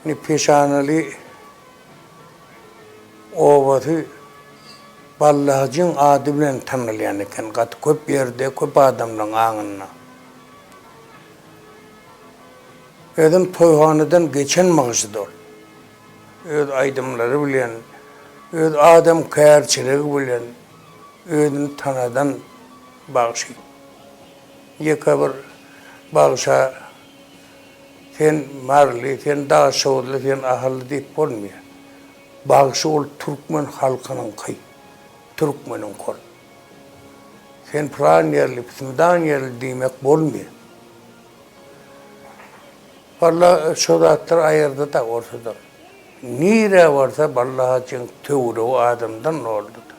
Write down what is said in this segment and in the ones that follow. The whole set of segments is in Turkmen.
Indi Peşanaly obasy Ballahajyň ady bilen tanalýan eken gaty köp ýerde, köp adamlaryň aňynda. Özem toýhanadan geçen bagşydy ol. Öz aýdymlary bilen, öz adamkärçiligi bilen özüni tanadan bagşy. Ýeke bir bagşa sen maryly, sen daşoguzly, sen ahally diýip bolmaýar. Bagşy ol türkmen halkynyňky, türkmeniňki ol. Sen pylan ýerli, pysmydan ýerli diýmek bolmaýar. Balla şo zatlary aýyrdy-da ortadan. Nirä barsa Balla hajyň töweregi adamdan doldy-da.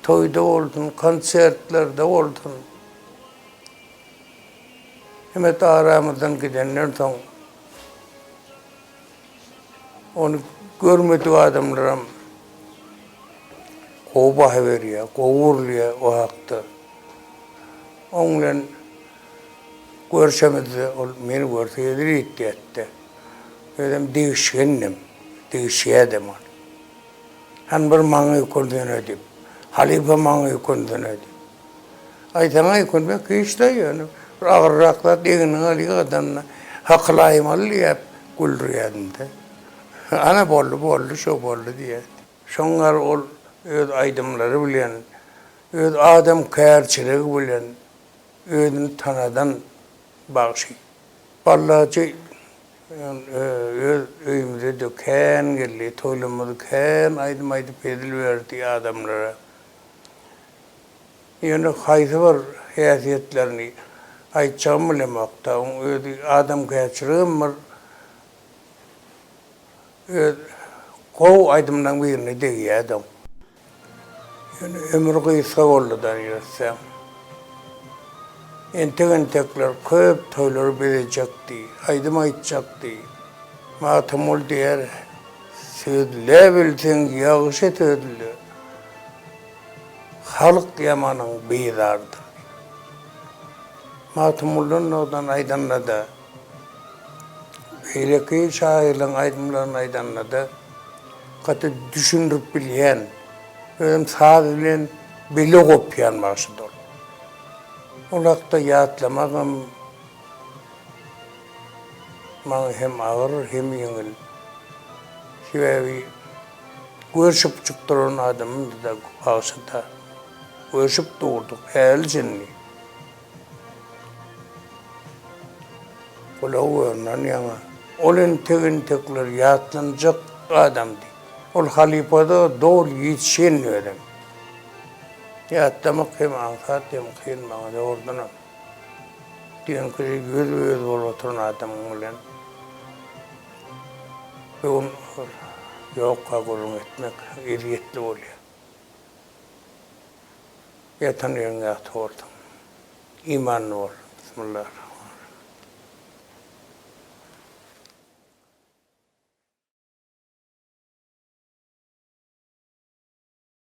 Toýda bolsun, konsertlerde bolsun. Hemmet aramyzdan gidenden soň ony görmedik adamlaram gowy baha berýär, gowy gürleýär o hakda. Oň bilen görşemizde ol meni görse hezil etýärdi-de. Özem degişgendim, degişýädem ol. Hany bir maňa ýükünsene diýip. Halypa maňa ýükünsene diýip. Aý saňa ýükünmek hiç-de ýöne bir agyrrak zat egniňe alýadan hakylaýmaly diýip güldürýärdim-de. Ana boldy, boldy, şo boldy diýýärdi. Şoň ýaly ol öz aýdymlary bilen, öz adamkärçiligi bilen özüni tanadan bagşy. Ballajy öz öýümize-de kän geldi, toýlamyzy kän aýdym aýdyp hezil berdi adamlara. Ýöne haýsy bir häsiýetlerini aýtjagym bilemok-da, oň özi adamkärçiligem bir öz gowy aýdymlaryň birine degýärdi oň. Ýöne ömri gysga boldy-da ýörtseň. Entek-entekler köp toýlary bezejekdi, aýdym aýtjakdy. Magtymguly diýer, Sözläbilseň ýagşy sözle, halk ýamanyň bizardyr. Magtymgulydan nogdan aýdanda-da, beýleki şahyrlaryň aýdymlaryny aýdanda-da gaty düşündirip bilýän, özem saz bilen bile gopýan bagşydy ol. Ol hakda ýatlamagam maňa hem agyr, hem ýeňil. Sebäbi görşüpjik duran adamymdy-da bagşy-da. Görşüp durduk, häli çenli. Gulagy görünen ýaňa. Ol entek-entekler ýatlanjak adamdy. Ol halypada doly ýetişen özem. Ýatlamak hem aňsat hem kyn maňa dogrudanam. Düýnki ýüzbe-ýüz bolup oturan adamyň bilen bu gün ýokka gürrüň etmek ezýetli bolýar. Ýatan ýeriň ýagty bolsun. Imanly bol. Bismillah.